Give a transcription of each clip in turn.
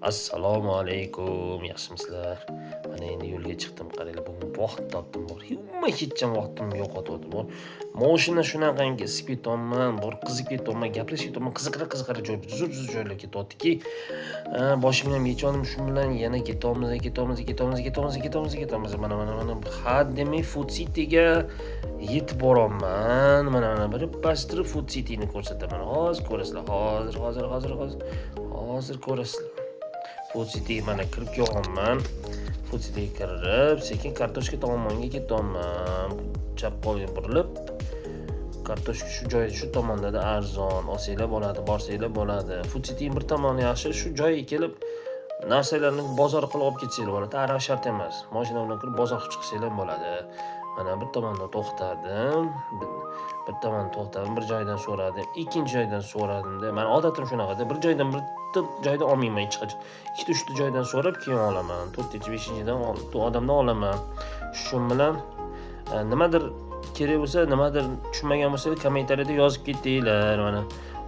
Assalomu alaykum, yaxshimisizlar? Mana endi yo'lga chiqdim, qaranglar, bugun vaqt topdim bor. Umuman hech ham vaqtimni yo'qotgandim bor. Mashina shunaqangi isib ketyapman, bor qizib ketyapman, gaplashib ketyapman, qiziqra-qiziqra joy, zo'r-zo'r joylar ketyaptiki, boshimni ham yecholdim shu bilan yana ketamiz, ketamiz, ketamiz, ketamiz, ketamiz, ketamiz. Mana mana mana ha demay Food Cityga yetib boryapman. Mana mana bir pastirib Food Cityni ko'rsataman. Hozir ko'rasizlar, hozir, hozir, hozir, hozir, hozir ko'rasizlar. Food Cityga mana kirib kelyapman. Food Cityga kirib, sekin kartoshka tomonga ketyapman. Chap qo'lga burilib, kartoshka shu joy, shu tomonda da arzon, olsanglar bo'ladi, borsanglar bo'ladi. Food Cityning bir tomoni yaxshi, shu joyga kelib narsalarni bozor qilib olib ketsanglar bo'ladi. Arava shart emas. Mashina bilan kirib bozor qilib chiqsanglar bo'ladi. Mana bir tomonda to'xtadim, bir tomonda to'xtadim, bir joydan so'radim, ikkinchi joydan so'radimda. Men odatim shunaqada, bir joydan bitta joydan olmayman hech qachon. Ikkita, uchta joydan so'rab keyin olaman. To'rtinchi, beshinchidan odamdan olaman. Shu bilan nimadir kerak bo'lsa, nimadir tushunmagan bo'lsangiz kommentariyada yozib ketinglar. Mana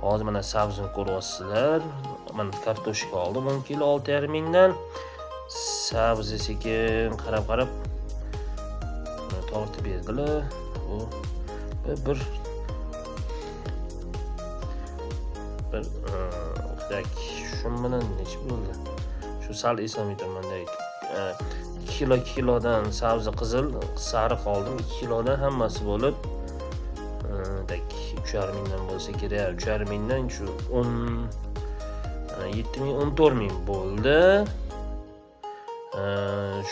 hozir mana sabzini ko'ryapsizlar. Mana kartoshka oldim 10 kilo olti yarim mingdan. Sabzi sekin qarab-qarab tortib berdilar. Bu bir bir tak, shu bilan necha bo'ldi? Shu sal eslamaymanda. 2 kilo, 2 kilodan sabzi qizil, sariq oldim. 2 kilodan hammasi bo'lib, tak, uch yarim mingdan bo'lsa kerak. Uch yarim mingdan shu o'n, yetti ming, o'n to'rt ming bo'ldi.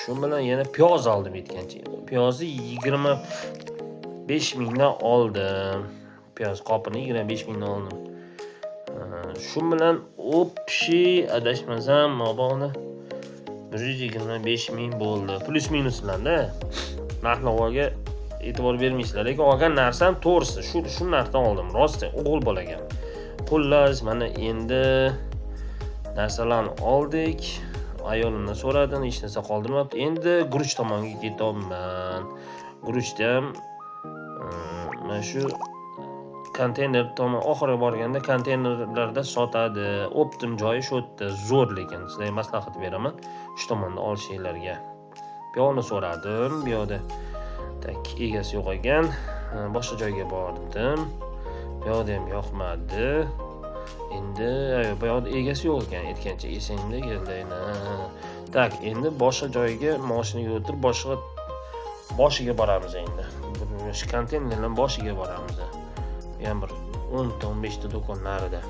Shu bilan yana piyoz oldim yetgancha. Piyozni 25 mingdan oldim. Piyoz qopini 25 mingdan oldim. Shu bilan общий adashmasam mabog'ni 125 ming bo'ldi. Plus minuslarda narx-navoga e'tibor bermaysizlar, lekin olgan narsam to'g'risi shu narxdan oldim. Rost, o'g'il bolaga. Xullas, mana endi narsalarni oldik. Ayolimdan so'radim, hech narsa qoldirmabdi. Endi guruch tomonga ketyapman. Guruchda ham mana shu konteyner tomon oxirgi borganda konteynerlarda sotadi. Optim joyi shu yerda, zo'r, lekin sizlarga maslahat beraman shu tomonda olishinglarga. Bu yoqni so'radim, bu yoqda tak egasi yo'q ekan. Boshqa joyga bordim. Bu yoqda ham yoqmadi. Endi bu yoqda egasi yo'q ekan, aytgancha esimga keldi. Tak, endi boshqa joyga mashinaga o'tirib boshqa boshiga boramiz endi. Shu konteynerlar boshiga boramiz. Bu ham bir o'nta, o'n beshta do'kon narida.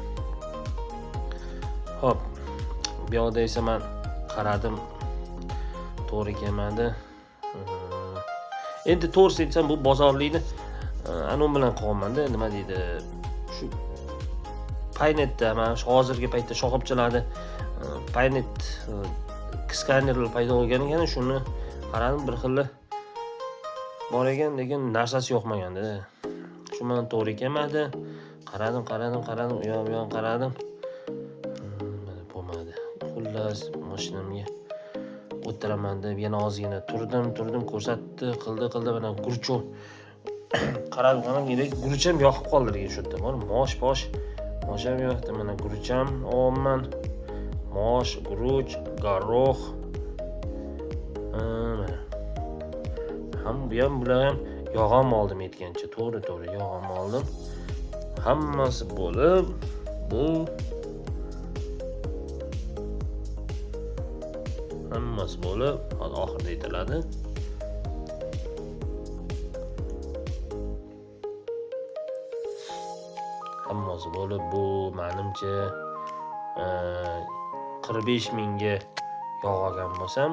Xo'p, bu yoqda esa men qaradim, to'g'ri kelmadi. Endi to'g'risini aytsam, bu bozorlikni anon bilan qilyapman-da, nima deydi, shu Paynetda, mana shu hozirgi paytda shoxobchalarda Paynet skanerlar paydo bo'lgan ekan, shuni qaradim, bir xil bor ekan, lekin narsasi yo'qmaganda. Shu bilan to'g'ri kelmadi. Qaradim, qaradim, qaradim, u yoq bu yoq qaradim. Mana bo'lmadi. Xullas, mashinamga o'tiraman deb yana ozgina turdim, turdim, ko'rsatdi, qildi, qildi, mana guruch qaradim, qaradim, lekin guruch ham yoqib qoldi lekin shu yerda. Mana mosh, posh, mosh ham yoqdi, mana guruch ham olaman. Mosh, guruch, garoh. Mana. Ham bu ham, bular ham yog' ham oldim aytgancha. To'g'ri, to'g'ri, yog' ham oldim. Hammasi bo'lib bu hammasi bo'lib, hozir oxirida aytiladi. Hammasi bo'lib bu menimcha, 45 mingga yog' olgan bo'lsam,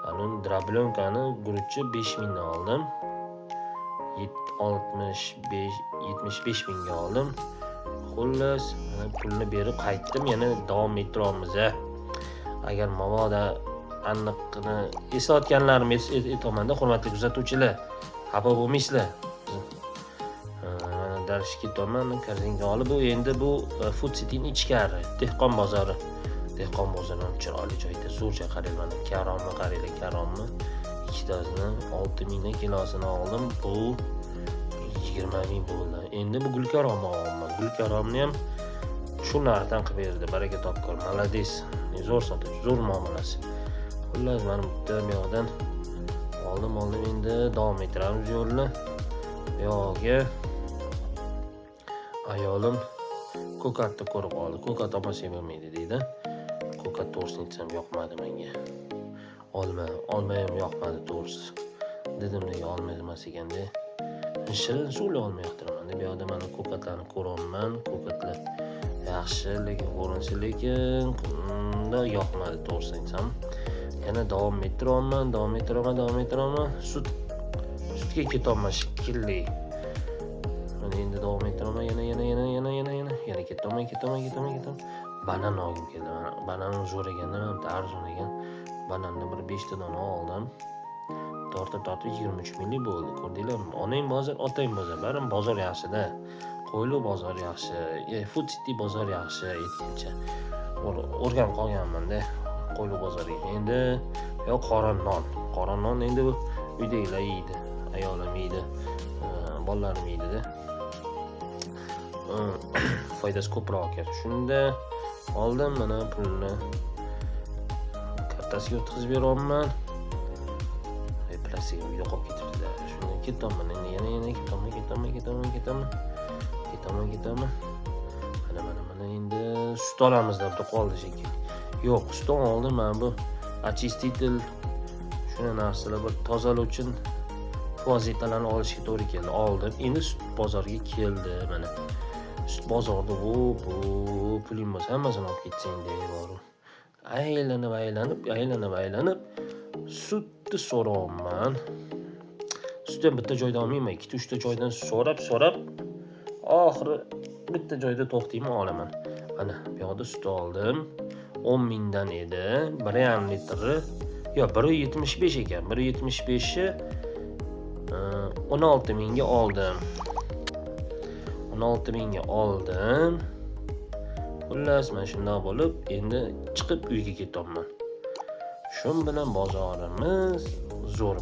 Alun drablonkani guruchni 5 mingdan oldim. 65, 75 mingga oldim. Xullas, mana pulni berib qaytdim, yana davom ettiramiz. Agar mabodo aniqini eslatganlarim aytamanda, hurmatli kuzatuvchilar, xafa bo'lmaysizlar. Mana dars ketaman, korzinka olib, bu endi bu Food Cityning ichkari, dehqon bozori. Dehqon bozori ham chiroyli joyda, zo'r joy. Qaranglar, mana karomni qaranglar, karomni ikkitasini olti mingdan kilosini oldim. Bu 20 ming bo'ldi. Endi bu gulkaromni olaman. Gulkaromni ham Shu narxdan qilib berdi, baraka topkur, молодец, zo'r sotuvchi, zo'r muomalasi. Xullas, mana bitta bu yoqdan oldim, endi davom ettiramiz yo'lni. Bu yog'iga ayolim ko'katni ko'rib oldi. Ko'kat olmasak bo'lmaydi deydi. Ko'kat to'g'risini aytsam yoqmadi menga. Olma ham yoqmadi to'g'risi. Dedim nega olma emas ekanda. Shirin suvli olma yoqtiraman. Bu yoqda mana ko'katlarni ko'ryapman. Ko'katlar yaxshi, lekin ko'rinsa, lekin bunday yoqmadi to'g'risini aytsam. Yana davom ettiryapman, davom ettiraman, davom ettiraman. Sutga ketyapman shekilli. Mana endi davom ettiraman, yana yana yana yana yana yana yana ketyapman, ketyapman, ketyapman, ketyapman. Banan olgim keldi. Mana banan zo'r ekanda, mana bitta arzon ekan. Bananni bir 5 ta dona oldim. Tortib tortib 23 minglik bo'ldi. Ko'rdinglarmi? Onang bozor, otang bozor. Baribir bozor yaxshi-da. Qo'yliq bozor yaxshi, Food City bozor yaxshi aytgancha. O'rganib qolganman-da Qo'yliq bozoriga. Endi yo qora non. Qora non endi bu uydagilar yeydi, ayolim yeydi, bolalarim yeydi-da. Foydasi ko'proq ekan. Shunda oldim, mana pulni kartasiga o'tkazib beryapman. Plastik uyda qolib ketibdi-da. Shundan ketyapman endi, yana yana ketaman, ketaman, ketaman, ketaman. Ketaman, ketaman. Mana mana mana endi sut olamiz deb qoldi shekilli. Yo'q, sutdan oldim mana bu очиститель, shuni narsalar bir tozalovchi vositalarni olishga to'g'ri keldi. Oldim. Endi sut bozorga keldi mana. Sut bozorda bu puling bo'lsa hammasini olib ketsang deb boru. Aylanib, aylanib, aylanib, aylanib sutni so'rayapman. Sutni ham bitta joydan olmayman, ikkita, uchta joydan so'rab, so'rab oxiri bitta joyda to'xtayman, olaman. Mana bu yoqda sut oldim. 10 mingdan edi. 1,5 litri. Yo'q, 1.75 ekan. 1.75ni 16 mingga oldim. 16 mingga oldim. Xullas, mana shundoq bo'lib, endi chiqib uyga ketyapman. Shu bilan bozorimiz zo'r.